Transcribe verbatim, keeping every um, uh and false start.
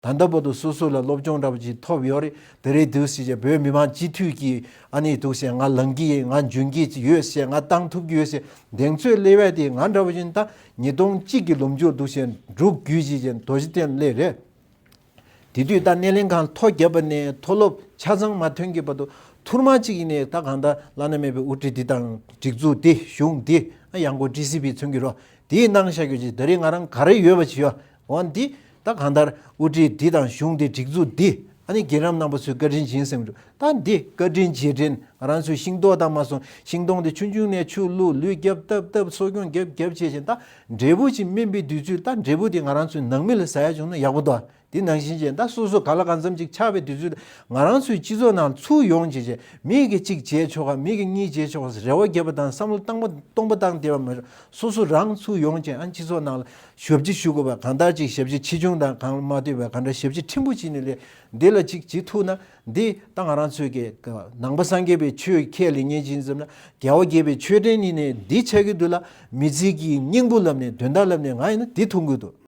ད་ལྟ་བར་དུ་སོ་སོ་ལ་སློབ་སྦྱོང་འདྲ་པོ་ཅིག་ཐོབ་ཡོད་རེད། དེ་རེད་འདུག་ཟེར་བྱས་བོད་མི་མང་སྤྱི་འཐུས་ཀྱིས་ཨ་ནི་འདུག་ཟེར་ང་ལངས་ཀྱི་ཡིན། ང་འཇོན་གྱི་ཡོད་ཟེར། ང་བཏང་ཐུབ་ཀྱི་ཡོད་ཟེར་གདེང་ཚོད་སླེབས་ཡས་དེ་ང་འདྲ་པོ་ཅིག་ད་ཉིས་སྟོང་གཅིག་གི་ལོ་མཇུག་འདུག་ཟེར་འབྲུག་བརྒྱུད་ཅིག་ཅན་རྡོ་རྗེ་གདན་སླེབས་རེད། དེ་དུས་ད་སྣེ་ལེན་ཁང་ཐོ་བརྒྱབ་པ་ནས་མཐོ་སློབ་ཆ་ཚང་མ་ཐོན་གྱི་བར་དུ་ཐུར་མ་གཅིག་ནས་ད་གང་ལྟར་བླ་ན་མེད་པའི་དབུ་ཁྲིད་འདི་དང་སྒྲིག་འཛུགས་འདི་གཞུང་འདི་ཡང་སྒོ་ཊི་སི་པི་མཚོན་གྱི་རོ། དེའི་ནང་བཞག་རྒྱུ་ཅིག་ད་རེས་ང་རང་ག་རེ་ཡོད་པ་ཅིག་ཡོད། འོ་འདི་ད་གང་ལྟར་དབུ་ཁྲིད་འདི་དང་གཞུང་འདི་སྒྲིག་འཛུགས་འདི་ཨ་ནི་རྒན་རབས་རྣམ་པ་ཚོས་བཀའ་དྲིན་ཆེན་གསུངས་འདུག་ད་འདི་བཀའ་དྲིན་རྗེས་དྲན་ང་རང་ཚོའི་ཤིང་ཏོག་དང་མ་སོང་ཤིང་སྡོང་འདི་ཆུང་ཆུང་ནས་ཆུ་བླུགས་ལུད་རྒྱབ་བཏབ་བཏབ་གསོ་སྐྱོང་རྒྱབ་རྒྱབ་བྱས་བྱས་ད་འབྲས་བུ་ཅིག་སྨིན་པའི་དུས་ཚོད་ད་འབྲས་བུ་དེ་ང་རང་ཚོའི་ནང་མི་ལ་ཟ་ཡ་བྱུང་ན་ཡག་པོ་འདུག་དེ་ནང་བཞིན་བྱས་ད་སོ་སོ་ག་ལ་གང་འཚམ་ཅིག་ཆགས་པའི་དུས་ཚོད་ང་རང་ཚོའི་སྤྱི་ཚོགས་ནང་ཚུར་ཡོང་བྱས་བྱས་མི་གིས་གཅིག་བྱས་ཆོག་ག་མི་གིས་གཉིས་བྱས་ཆོག་ག་རེ་བ་བརྒྱབ་པ་དང་བསམ་བློ་སྟོང་པ་སྟོང་པ་བཏང་བསྡད་པ་མ་རེད། སོ་སོ་རང་ཚུར་ཡོང་བྱས་ཨ་སྤྱི་ཚོགས་ནང་ལ་ཞབས་ཕྱི་ཞུ་དགོས་པ་གང་ལྟར་ཅིག་ཞབས་ཕྱི་ཆེ་ཆུང་དང་གང་ལ་མ་ལྟོས་པའི་གང་འདྲ་ཞབས་ཕྱི་ཕྲན་བུ་ཅིག་ནས་ལས་འདི་ལ་ཅིག་བྱེད་ཐུབ་ན་འདི་ད་ང་རང་ཚོའི་གི་ནང་པ་སངས་རྒྱས་པའི་ཆོས་ཁས་ལེན་མཁན་ཅིག་ཡིན་ཙམ་ན་རྒྱལ་བ་དགྱེས་པའི་ཆོས་ལྡན་ཡིན་ནས་འདི་ཆགས་ཀྱི་འདུག་ལ་མི་ཚེ་གི་སྙིང་པོ་ལབ་ནས་དོན་དག་ལབ་ནས་ང་ཡིན་ན་འདི་མཐོང་གི་འདུག